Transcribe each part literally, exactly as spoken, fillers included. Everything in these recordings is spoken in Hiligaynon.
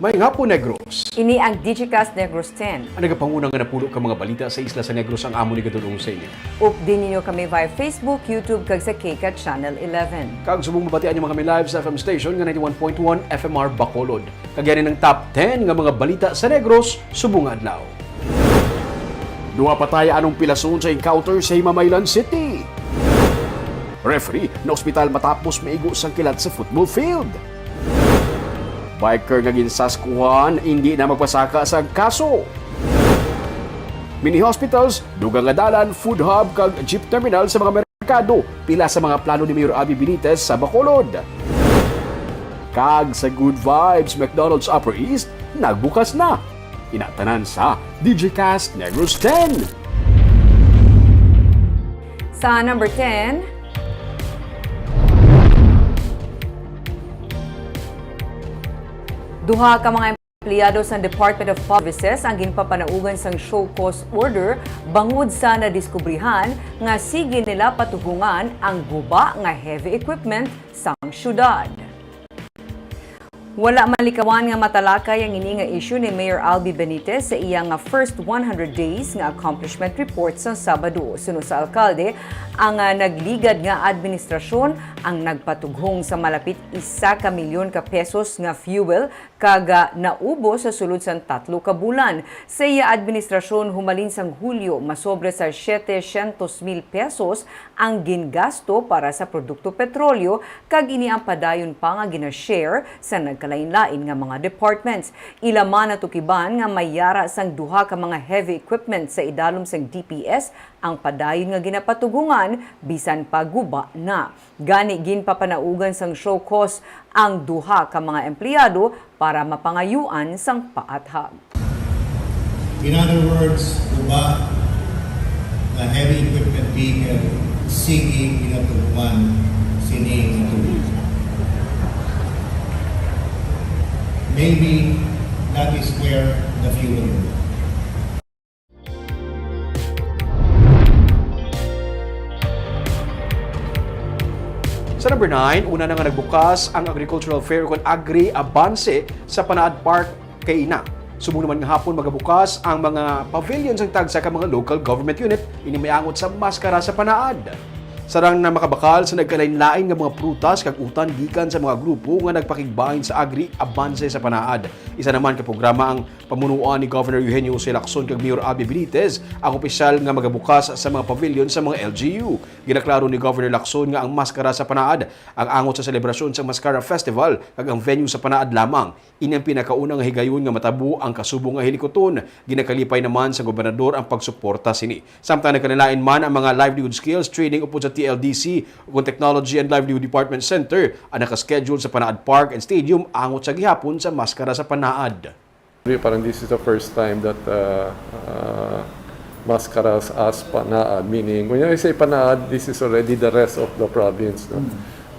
Maayong hapon, Negros. Ini ang Digicast Negros ten. Ang nagapanguna nga napulo ka mga balita sa isla sa Negros ang amon igadul-ong sa inyo. Updi ninyo kami via Facebook, YouTube, kag sa KCAT Channel eleven. Kag subong mabatian nyo man kami live sa F M station nga ninety-one point one F M R Bacolod. Kag yan ang top ten nga mga balita sa Negros subong nga adlaw. Duha patay anong pilason sa encounter sa Himamaylan City. Referee na ospital matapos maigo sang kilat sa football field. Biker nga ginsaskuhan, hindi na magpasaka sa kaso. Mini hospitals, dugang nga dalan, food hub, kag jeep terminal sa mga merkado, pila sa mga plano ni Mayor Abby Benitez sa Bacolod. Kag sa Good Vibes McDonald's Upper East, nagbukas na. Inatanan sa Digicast Negros ten. Sa number ten, duha ka mga empleyado sa Department of Public Services ang ginpapanaugan sang show cause order bangod sa nadiskubrihan nga sige nila patugungan ang guba nga heavy equipment sang syudad. Wala malikawan nga matalakay ang ini nga isyu ni Mayor Albi Benitez sa iya nga first one hundred days nga accomplishment report sa Sabado. Suno sa alkalde, ang, ah, nagligad nga administrasyon ang nagpatughong sa malapit isa ka milyon ka pesos nga fuel kag, ah, naubos sa sulod sang tatlo ka bulan. Sa iya administrasyon, humalin sang Hulyo, masobra sa siete syentos mil pesos ang gingasto para sa produkto petrolyo, kag ini ang padayon pa nga gina-share sa nagkalainlain nga mga departments. Ila man natukiban nga may yara sang duha ka mga heavy equipment sa idalom sang D P S ang padayon nga ginapatugungan bisan pa guba na. Gani, ginpapanaugan sang show cause ang duha ka mga empleyado para mapangayuan sang paathag. In other words, guba nga heavy equipment vehicle, sige ginatuguan sini nga tuig. Maybe that is where the fuel. Sa number nine, una na nga nagbukas ang Agricultural Fair ukon Agri-Abanse sa Panaad Park kaina. Subong naman nga hapon magabukas ang mga pavilion sang tagsa ka mga local government unit, ini may angot sa Maskara sa Panaad. Sarang na makabakal sa nagkalain-lain nga mga prutas kag utan gikan sa mga grupo nga nagpakigbahin sa Agri-Abanse sa Panaad. Isa naman ka programa ang pamunuan ni Governor Eugenio Jose Lacson kag Mayor Abby Benitez, ang opisyal nga magabukas sa mga pavilion sa mga L G U. Ginaklaro ni Governor Lacson nga ang Maskara sa Panaad ang angot sa selebrasyon sa Maskara Festival kag ang venue sa Panaad lamang. Ini ang pinakauna nga higayon nga matabo ang kasubo nga hilikuton. Ginakalipay naman sa gobernador ang pagsuporta sini. Samtang nagkalain-lain man ang mga livelihood skills training upod sa T L D C ukon Technology and Livelihood Department Center ang nakaschedule sa Panaad Park and Stadium angot sa gihapon sa Maskara sa Panaad. Parang this is the first time that uh, uh, Mascaras as Panaad, meaning when I say Panaad, this is already the rest of the province, no,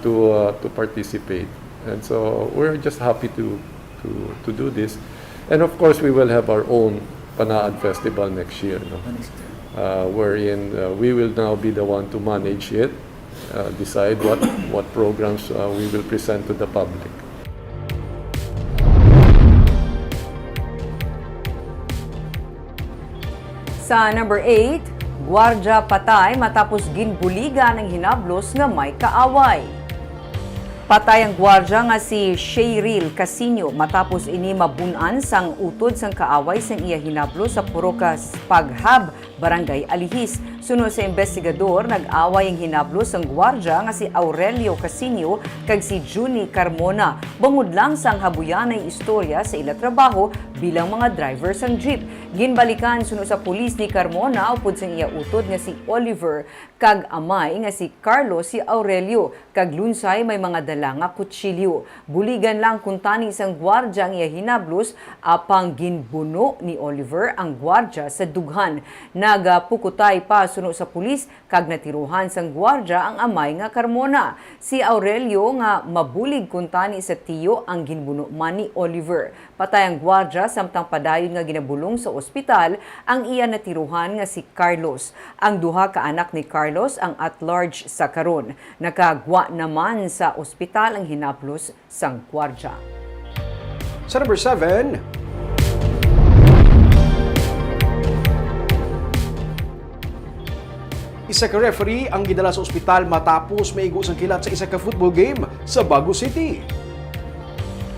to uh, to participate. And so we're just happy to to to do this. And of course, we will have our own Panaad Festival next year, no? Uh, wherein uh, we will now be the one to manage it, uh, decide what what programs uh, we will present to the public. Sa number eight, gwardya patay matapos ginbuligan ang hinablos nga may kaaway. Patay ang gwardya nga si Sheryl Casino matapos ini mabun-an sang utod sang kaaway sang iya hinablos sa Purok Paghab, Barangay Alihis. Suno sa investigador, nag-away ang hinablos sang gwardya nga si Aurelio Casino kag si Junie Carmona bangod lang sang habuyanay istorya sa ila trabaho bilang mga driver sang jeep. Ginbalikan suno sa pulis ni Carmona upod sang iya utod nga si Oliver kag amay nga si Carlos si Aurelio, kag lunsay may mga dala nga kutsilyo. Buligan lang kuntani sang gwardya ang iya hinablos, apang ginbuno ni Oliver ang gwardya sa dughan. Nagapukutay pa suno sa pulis kag natirohan sang gwardya ang amay nga Carmona. Si Aurelio nga mabulig kuntani sa tiyo ang ginbuno man ni Oliver. Patay ang gwardya samtang padayon nga ginabulong sa ospital ang iya natirohan nga si Carlos. Ang duha ka anak ni Carlos ang at large sa karon. Nakagwa naman sa ospital ang hinablos sang gwardya. Sa number seven, isa ka referee ang gidala sa ospital matapos maigo sang kilat sa isa ka football game sa Bago City.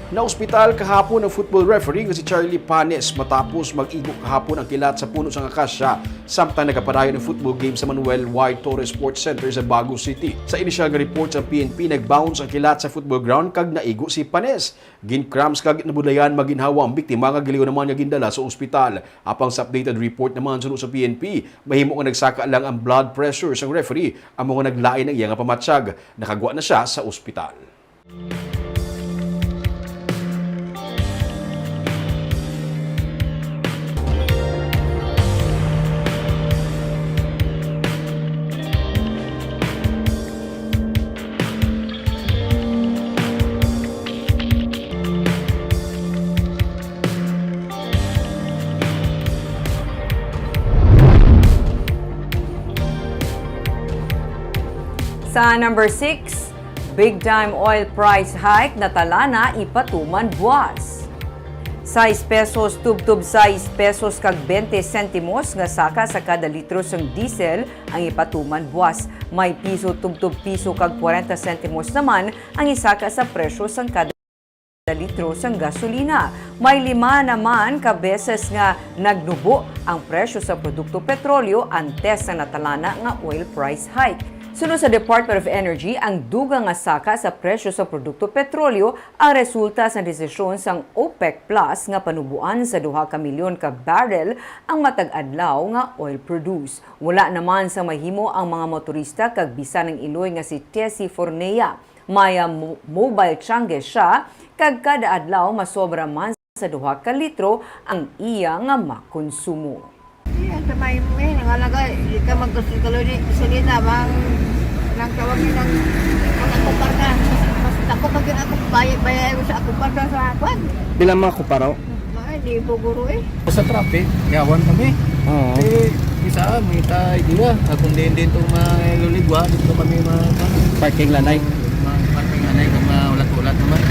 Naospital kahapon ang football referee nga si Charlie Panes matapos mag-igo kahapon ang kilat sa puno sang akasya samtang nagapadayon ang football game sa Manuel Y. Torres Sports Center sa Bago City. Sa inisyal nga report sa P N P, nag-bounce ang kilat sa football ground kag naigo si Panes. Gin-cramps kag nabudlayan maginhawa ang biktima nga gilayon naman nga gindala sa ospital. Apang sa updated report naman suno sa P N P, mahimo nga nagsaka lang ang blood pressure sang referee, amo nga naglain ang iya nga pamatyag. Nakagwa na sia sa ospital. Sa number six, big time oil price hike, natalana ipatuman buwas. Sais pesos tubtob sais pesos kag bente sentimos nga saka sa kada litro sang diesel ang ipatuman buwas. May piso tubtob piso kag kwarenta sentimos naman ang isaka sa presyo sang kada litro sang gasolina. May lima naman ka beses nga nagnubo ang presyo sa produkto petrolyo antes sa natalana nga oil price hike. Suno sa Department of Energy, ang dugang nga saka sa presyo sa produkto petrolyo ang resulta sa desisyon sang OPEC Plus nga panuboan sa duha ka milyon ka barrel ang matag adlaw nga oil produce. Wala naman sa mahimo ang mga motorista kag bisan ang iloy nga si Tessie Fornea. May, ah, mo-, mobile tiangge sia, kag kada adlaw masobra man sa duha ka litro ang iya nga makonsumo. Iya, sa may mo, eh, nangalaga, di ka magkasulo ni gasolina, bang nang tawag ni nang mga kupar na. Mas dako pa gyud ako bayad, bayad sa kupar sa, sa kwan. Bilang mga kuparaw? Ay, di po guro eh. Sa traffic, yawan kami. Oo. Eh, isa, may ta idea. Kung diin-diin itong mga luligwa, dito kami mga, parking lanay. Mga parking lanay, kung mga ulat-ulat naman.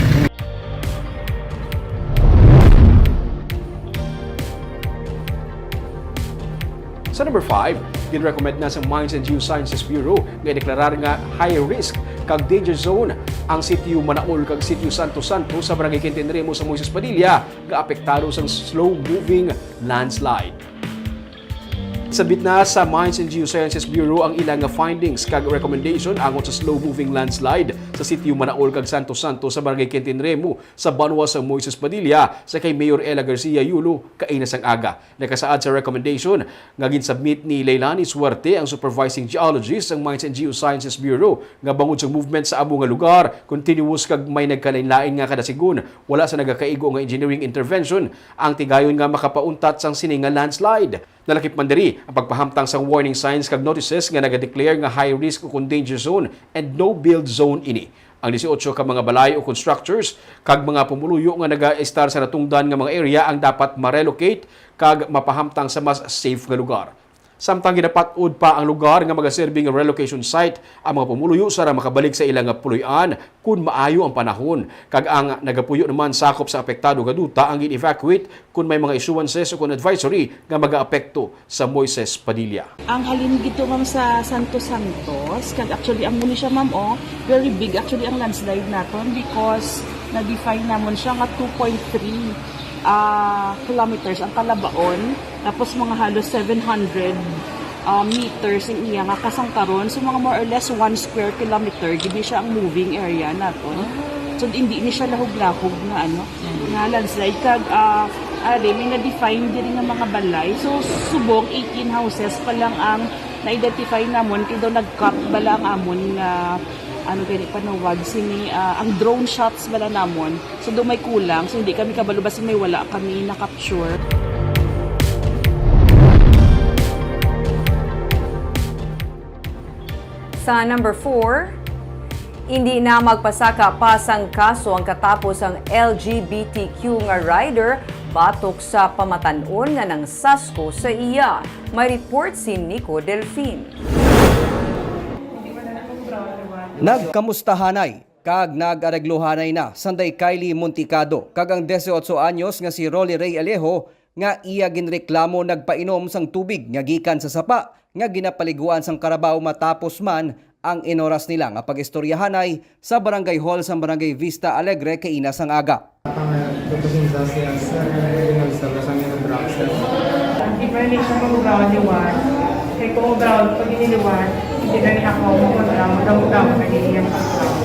Sa number five, gin-recommend na sa Mines and Geosciences Bureau nga ideklarar nga high risk kag danger zone ang Sitio Manaol kag Sitio Santo Santo sa Barangay Quintin Remo sa Moises Padilla nga apektado sang slow-moving landslide. Submit na sa Mines and Geosciences Bureau ang ila nga findings kag recommendation angot sa slow-moving landslide sa Sitio Manaol kag Santo Santo sa Barangay Quintin Remo sa banwa sa Moises Padilla sa kay Mayor Ella Garcia Yulo kaina sang aga. Nakasaad sa recommendation nga gin-submit ni Leilani Suerte, ang Supervising Geologist sang Mines and Geosciences Bureau, nga bangod sa movement sa amo nga lugar, continuous kag may nagkalainlain nga kadasigon, wala sa nagakaigo nga engineering intervention ang tigayon nga makapauntat sang sini nga landslide. Nalakip man diri ang pagpahamtang sang warning signs kag notices nga naga-declare nga high risk ukon danger zone and no build zone ini. Ang dieciocho ka mga balay ukon structures kag mga pumuluyo nga nagaestar sa natungdan nga mga area ang dapat ma-relocate kag mapahamtang sa mas safe nga lugar. Samtang ginapat-od pa ang lugar nga magaserbi nga relocation site, ang mga pumuluyo sara makabalik sa ila nga puloy-an kon maayo ang panahon, kag ang nagapuyo naman sakop sa apektado nga duta ang gin-evacuate kon may mga issuances ukon advisory nga magaapekto sa Moises Padilla. Ang halin dito, ma'am, sa Santo Santos, kag actually, ang muna siya, ma'am, oh, very big actually ang landslide naton because na-define namon siya nga two point three, ah, kilometers ang kalabaon, tapos mga halos seven hundred, ah, meters ang iya nga kasangkaron. So, mga more or less one square kilometer, gid ni siya ang moving area naton. So, hindi ni siya lahog-lahog nga, ano, nga landslide. Kag, ah, ari, may na-define diri nga mga balay. So, subong eighteen houses pa lang ang na-identify namon, kay daw nag-cut bala ang amon nga, ano gani panawag, sini, ah, ang drone shots bala namon. So, daw may kulang. So, hindi kami kabalo, basi may wala kami na-capture. Sa number four, hindi na magpasaka pa sang kaso ang katapos ang L G B T Q nga rider batok sa pamatan-on nga nangsasko sa iya. May report si Nico Delfin. Nagkamustahanay Kag nag-areglohanay na sanday Kylie Montecado kag ang dieciocho anyos nga si Rolly Ray Alejo nga iya ginreklamo nagpainom sang tubig nga gikan sa sapa nga ginapaliguan sang karabaw matapos man ang inoras nila nga pag-istoryahanay sa barangay hall sang Barangay Vista Alegre kaina sang aga. Ang, uh, representa siya sa Regional Service ang Introduction. Ang iba ni siya mag-brown liwan, kay kung brown pag iniluwan, hindi na ni ako mo kung brown, damo-damo na niya pag-brown.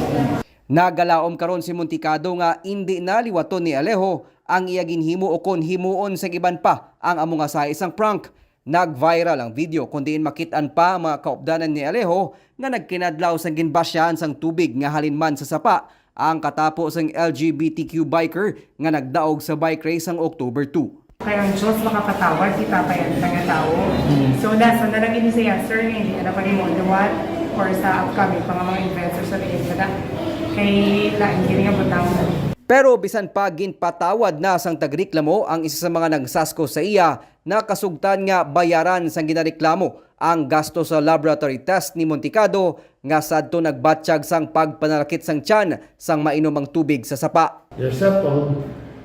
Nagalaom karon si Montecado nga indi na liwaton ni Alejo ang iya ginhimo ukon himuon sang iban pa ang amo nga sahi sang prank. Nag-viral ang video kon diin makit-an pa ang mga kaupdanan ni Alejo nga nagkinadlaw sang ginbasyahan sang tubig nga halin man sa sapa ang katapo sang L G B T Q biker nga nagdaog sa bike race sang October two. Kay ang Diyos makapatawad, kita pa yan nga tawo. So, nasa na lang ini siya, sir, nga hindi na pag-imo liwat or sa upcoming pa nga mga events or sa tingin ka na. Kay lain kini nga butang. Pero bisan pa ginpatawad na sang tagreklamo ang isa sa mga nagsasko sa iya, nakasugtan nga bayaran sang ginareklamo ang gasto sa laboratory test ni Montecado nga sadto nagbatyag sang pagpanalakit sang tiyan sang mainom ang tubig sa sapa. They're settled.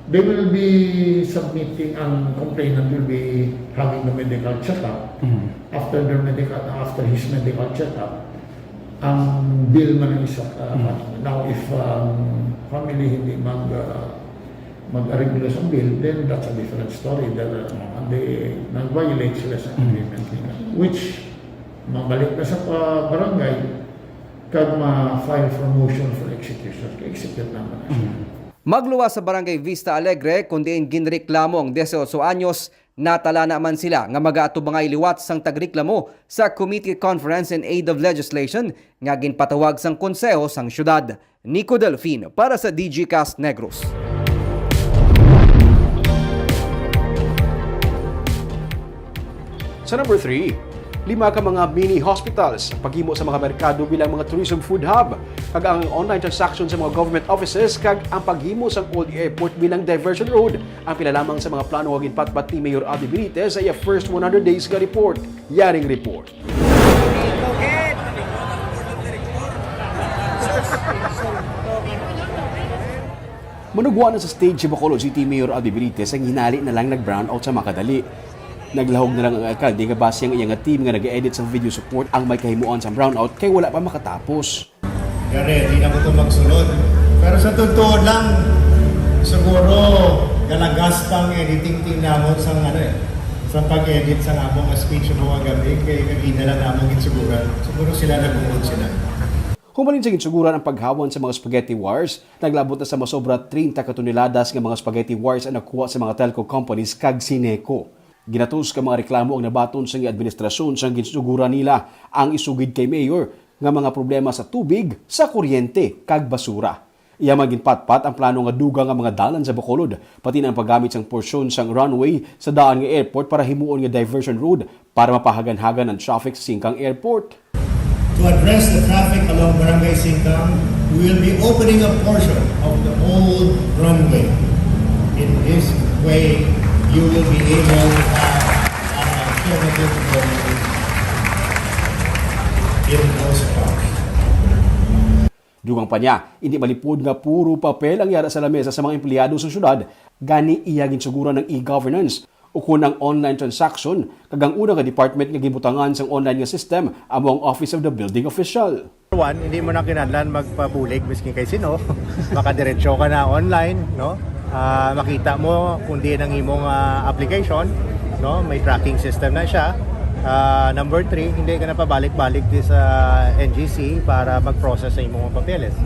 They will be submitting, ang complainant will be having the medical checkup. Mhm. After their medical, after his medical checkup, ang bill man ang isa. Uh, Mhm. Now, if, um, family hindi mag, uh, mag-areglo sa bill, then that's a different story. There, uh, they nag-violate sila sa Mhm. agreement nila, which mabalik na sa, uh, barangay kag ma-file for motion for execution. Execute naman na siya. Mhm. Magluwas sa Barangay Vista Alegre, kun diin ginreklamo ang dieciocho anyos, natalana man sila nga magaatubangay liwat sang tagreklamo sa Committee Conference in Aid of Legislation nga ginpatawag sang Konseho sang Syudad. Nico Delfin para sa D G Cast Negros. Sa number three, lima ka mga mini hospitals ang paghimo sa mga merkado bilang mga tourism food hub, kag ang online transaction sa mga government offices kag ang paghimo sang old airport bilang diversion road ang pila lamang sa mga plano nga ginpatpat ni Mayor Abby Benitez sa iya first one hundred days nga report. Yaring report. Manugwa na sa stage si Bacolod City Mayor Abby Benitez ang hinali na lang nag-brownout sa makadali. Naglahog na lang ang alkalde nga base ang iya nga team nga nag-edit sa video support ang may kahimuan sa brownout kay wala pa makatapos. Gani, di na ko to magsulod. Pero sa totoo lang, siguro galagas pang editing team namon sa ano eh, sa pag-edit sa among speech mo kagabi kay kagina lang namon gitsuguran. Siguro sila nagungod sila. Human sa gitsuguran ang paghawan sa mga spaghetti wires, naglabot na sa masobra treinta ka toneladas nga mga spaghetti wires ang nakuha sa mga telco companies kag Sineco. Ginatus ka mga reklamo ang nabaton sa administrasyon sang ginsuguran nila ang isugid kay Mayor nga mga problema sa tubig, sa kuryente, kag basura. Iya man ginpatpat ang plano nga dugang ang mga dalan sa Bacolod, pati na ang paggamit sang porsyon sang runway sa daan nga airport para himuon nga diversion road para mapahagan-hagan ang traffic sa Singkang Airport. To address the traffic along Barangay Singkang, we will be opening a portion of the old runway. In this way, you will be able to have an alternative road in those parts. Dugang pa niya, hindi malipod nga puro papel ang yara sa lamesa sa mga empleyado sa syudad, gani iya ginsuguran ang e-governance. Ukon ang online transaction, kag ang una nga department nga gibutangan sang online nga system amo ang Office of the Building Official. One, hindi mo na kinahanglan magpabulig miskin kay sino. Makadiretso ka na online, no? Ah, makita mo kung diin ang imong, ah, application, no? May tracking system na siya. Ah, number three, hindi ka na pabalik-balik di sa N G C para mag-process sa imong papeles.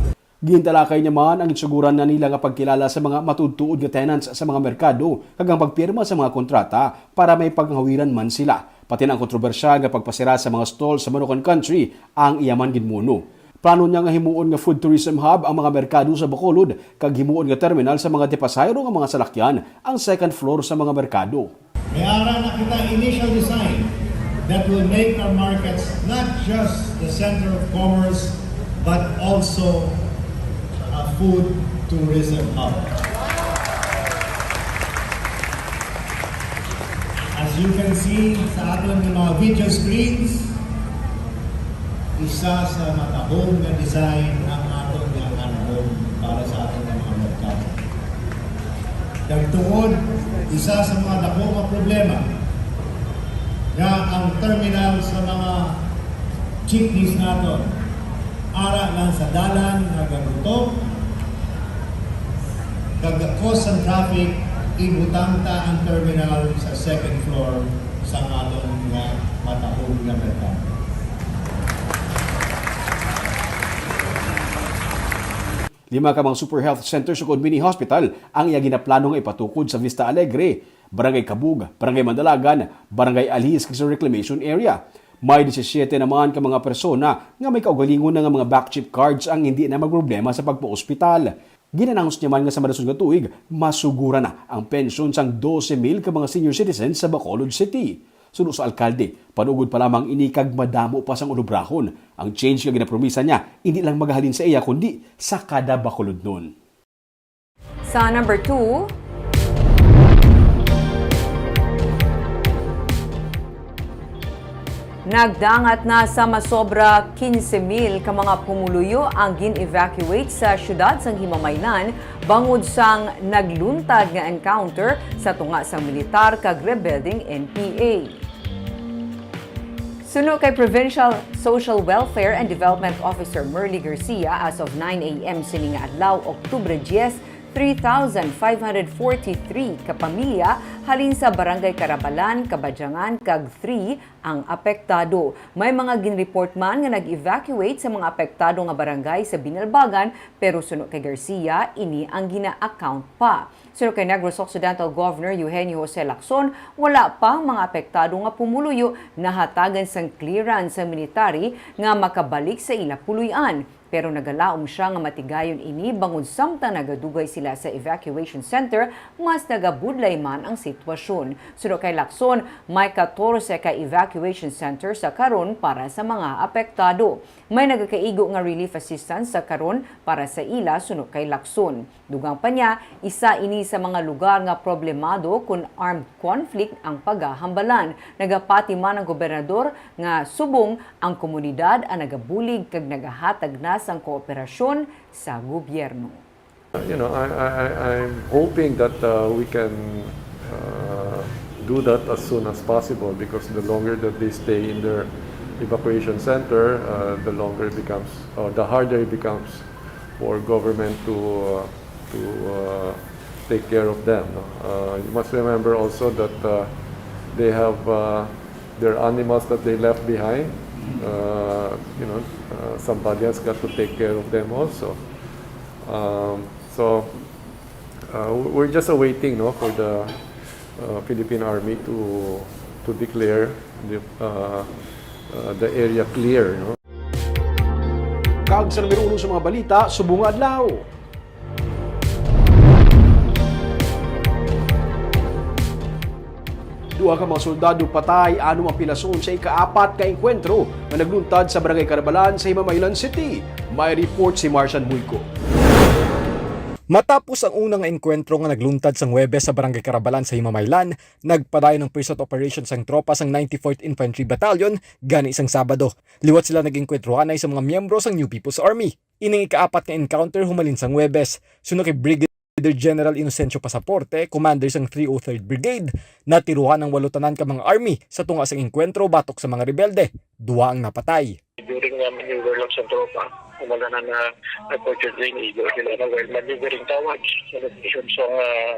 Gintalakay niya man ang ginsuguran na nila nga pagkilala sa mga matuod-tuod nga tenants sa mga merkado kag ang pagpirma sa mga kontrata para may panghawiran man sila. Pati na ang kontrobersyal nga pagpasira sa mga stall sa Manukan Country ang iya man ginmuno. Plano niya nga himuon nga food tourism hub ang mga merkado sa Bacolod kag himuon nga terminal sa mga depasahero nga mga salakyan ang second floor sa mga merkado. May ara na kita initial design that will make our markets not just the center of commerce, but also a food tourism hub. As you can see sa aton nga mga video screens, isa sa matahom nga design ang aton nga, ano, Tungod, isa sa mga dako nga problema nga ang terminal sa mga jeepneys naton ara lang sa dalan nga gagutom, kag cause ang traffic, ibutang ta ang terminal sa second floor sa aton nga matahog nga merkado. Lima ka mga Super Health Center sukod mini hospital ang iya ginaplano nga ipatukod sa Vista Alegre, Barangay Cabug, Barangay Mandalagan, Barangay Alihis kag sa Reclamation Area. May disisiete naman ka mga persona nga may kaugalingon na nga mga BACChip cards ang hindi na magproblema sa pagpa-ospital. Gin-announce niya man nga sa madason nga tuig, masugura na ang pensyon sang dose mil ka mga senior citizens sa Bacolod City. Suno sa alkalde, panugod pa lamang ini kag madamo pa sang ulobrahon. Ang change nga ginapromisa niya, indi lang magahalin sa iya kundi sa kada Bacolodnon. Sa number two, nagdangat na sa masobra quince mil ka mga pumuluyo ang gin-evacuate sa siyudad sang Himamaylan bangod sang nagluntad nga encounter sa tunga sang militar kag rebeldeng N P A. Suno kay Provincial Social Welfare and Development Officer Merly Garcia, as of nine a m sini nga adlaw, Oktubre diyes, three thousand five hundred forty-three ka pamilya halin sa Barangay Carabalan, Cabadyangan, kag three ang apektado. May mga ginreport man nga nag-evacuate sa mga apektado nga barangay sa Binalbagan, pero suno kay Garcia, ini ang gina-account pa. Suno kay Negros Occidental Governor Eugenio Jose Lacson, wala pa ang mga apektado nga pumuluyo nahatagan sang clearance sang military nga makabalik sa ila puloy-an. Pero nagalaom sia nga matigayon ini bangod samtang nagadugay sila sa evacuation center, mas nagabudlay man ang sitwasyon. Suno kay Lacson, may katorse ka evacuation center sa karon para sa mga apektado. May nagakaigo nga relief assistance sa karon para sa ila, suno kay Lacson. Dugang pa niya, isa ini sa mga lugar nga problemado kon armed conflict ang pagahambalan. Nagapati man ang gobernador nga subong ang komunidad ang nagabulig kag nagahatag na sang kooperasyon sa gobyerno. You know, I, I, I- I'm hoping that uh, we can uh, do that as soon as possible, because the longer that they stay in their evacuation center, uh, the longer it becomes, or the harder it becomes for government to uh, to uh, take care of them. No? Uh, you must remember also that uh, they have uh, their animals that they left behind. Uh, you know, uh, somebody has got to take care of them also. Um, so uh, we're just awaiting, no, for the uh, Philippine Army to to declare the uh, uh, the area clear. No? Kag sa numero uno sa mga balita, subong nga adlaw. Duha ka mga soldado patay anom ang pilason sa ikaapat ka engkwentro nga nagluntad sa Barangay Carabalan sa Himamaylan City. May report si Marcian Muyco. Matapos ang una nga engkwentro nga nagluntad sang Huwebes sa Barangay Carabalan sa Himamaylan, nagpadayon ang pursuit operation sang tropa sang ninety-fourth Infantry Battalion gani sang Sabado. Liwat sila nag-engkwentro anay sa mga miyembro sang New People's Army. Ining ikaapat nga encounter humalin sang Huwebes. Suno kay Brigadier General Inocencio Pasaporte, commander sang three oh third Brigade, natiruhan ang walo tanan ka mga army sa tunga sang engkwentro batok sa mga rebelde. Duha ang napatay. During nga maneuver lang sa tropa, wala na na unfortunately naigo sila na while maneuvering towards sa location sa uh,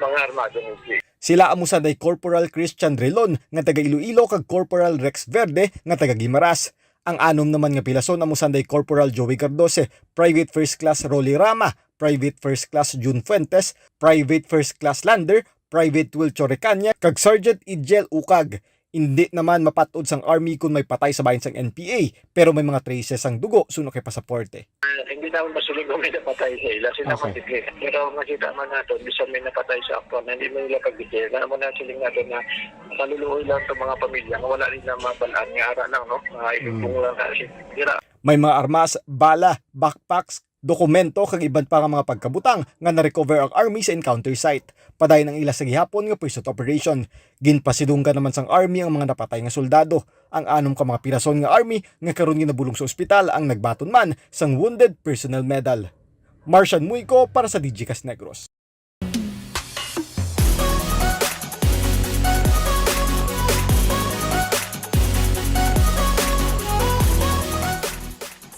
mga armadong N P A. Sila amo sanday Corporal Christian Relon nga taga Iloilo kag Corporal Rex Verde nga taga Guimaras. Ang anom naman nga pilason amo sanday Corporal Joey Cardose, Private First Class Rolly Rama, Private First Class June Fuentes, Private First Class Lander, Private Wilcho Recaña, kag Sergeant Idiel Ukag. Indi naman mapat-od sang army kon may patay sa bahin sang N P A, pero may mga traces sang dugo suno kay pasaporte. Ah, hindi naman masiling kung may napatay sa ila. Sila Okay. Matigil. Pero makita man nato, bisan may napatay sa aktual, na hindi man nila pag-declare. Na mo na siling nato na maluluoy lang sa mga pamilya nga wala nila mabalaan nga ara lang, no? Mga Mm. Ibubong lang na siya. Dira. May mga armas, bala, backpacks, dokumento kag iban pa nga mga pagkabutang nga na-recover ang army sa encounter site. Padayon ang ila sa gihapon nga pursuit operation. Ginpasidunggan naman sang army ang mga napatay nga soldado. Ang anom ka mga pirason nga army nga karon ginabulong sa ospital ang nagbaton man sang Wounded Personnel Medal. Marcian Muyco para sa Digicast Negros.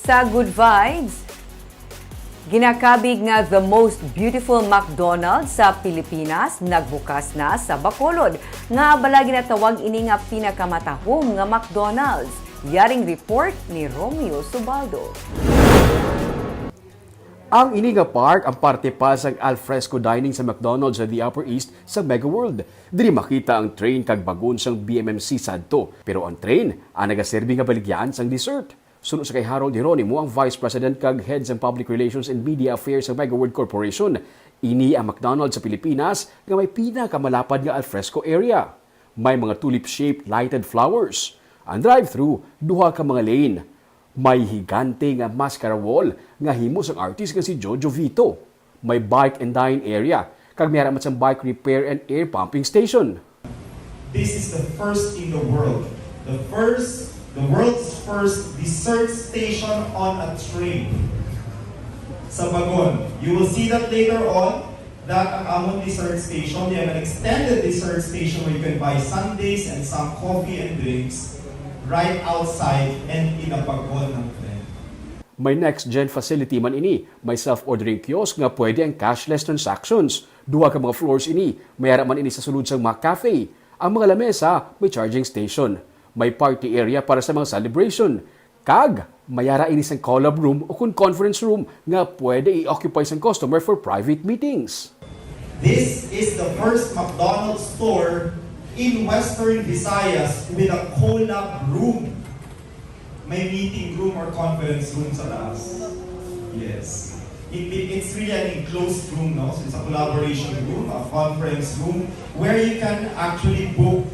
Sa Good Vibes, ginakabig nga the most beautiful McDonald's sa Pilipinas nagbukas na sa Bacolod. Nga bala ginatawag ini nga pinakamatahom nga McDonald's. Yaring report ni Romeo Subaldo. Ang ini nga park ang parte pa sang alfresco dining sa McDonald's sa The Upper East sa Mega World. Diri makita ang train kag bagon sang B M M C sadto, pero ang train ang nagaserbi nga baligyan sang dessert. Suno sa kay Harold Jeronimo, ang Vice President kag Head sang Public Relations and Media Affairs sa Mega World Corporation, ini ang McDonald's sa Pilipinas nga may pinakamalapad nga alfresco area. May mga tulip-shaped lighted flowers. Ang drive-thru, duha ka mga lane. May higante nga mascara wall nga himo sang artist nga si Jojo Vito. May bike and dine area, kag may ara man sang bike repair and air pumping station. This is the first in the world. The first, the world's first dessert station on a train. Sa Bagon. You will see that later on, that ang amon dessert station, they have an extended dessert station where you can buy sundaes and some coffee and drinks right outside and in a Bagon ng train. May next-gen facility man ini. May self-ordering kiosk nga pwede ang cashless transactions. Duha ka mga floors ini. May ara man ini sa sulod sang McCafe. Ang mga lamesa may charging station. May party area para sa mga celebration. Kag may ara ini sang collab room o kon conference room nga pwede i-occupy sang customer for private meetings. This is the first McDonald's store in Western Visayas with a collab room. May meeting room or conference room sa taas. Yes. It, it, it's really an enclosed room, no? So it's a collaboration room, a conference room, where you can actually book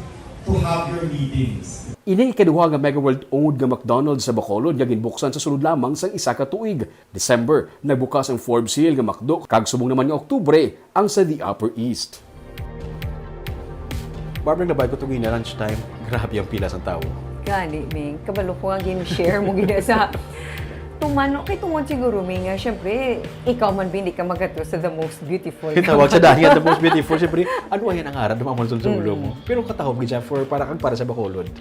to have your meetings. Ini ikaduha nga Mega World owned nga McDonald's sa Bacolod nga ginbuksan sa sulod lamang sang isa ka tuig. December, nagbukas ang Forbes Hill nga McDo, kag subong naman nga Oktubre ang sa The Upper East. Barbara, nabay ko tugina lunch time. Grabe ang pila sang tawo. Gani, Ming. Kabalo ko nga gin-share mo gina sa tumano kay tungod siguro, Ming, nga syempre, ikaw man, Bin, di ka magkadto sa the most beautiful. Kitawag sa dahil nga the most beautiful. Syempre, ano ay ang aral na mamalsul sa ulo mo? Pero katahom gid siya for para kag para sa Bacolod.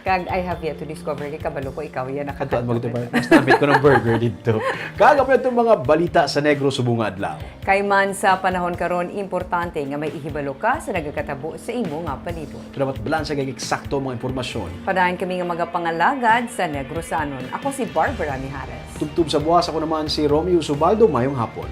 Kag I have yet to discover kay kabalo ko ikaw yan nakakanta. Ato mo dito, mas namit ko ng burger dito. Kag ang mga balita sa Negros subong nga adlaw. Kay man sa panahon karon, importante nga may ihibalo ka sa nagakatabo sa imo nga palibot. Salamat, Blanche, kay eksakto mga impormasyon. Padayon kami nga magapangalagad sa Negrosanon. Ako si Barbara Mijares. Tubtob sa buwas, ako naman si Romeo Subaldo. Mayong hapon.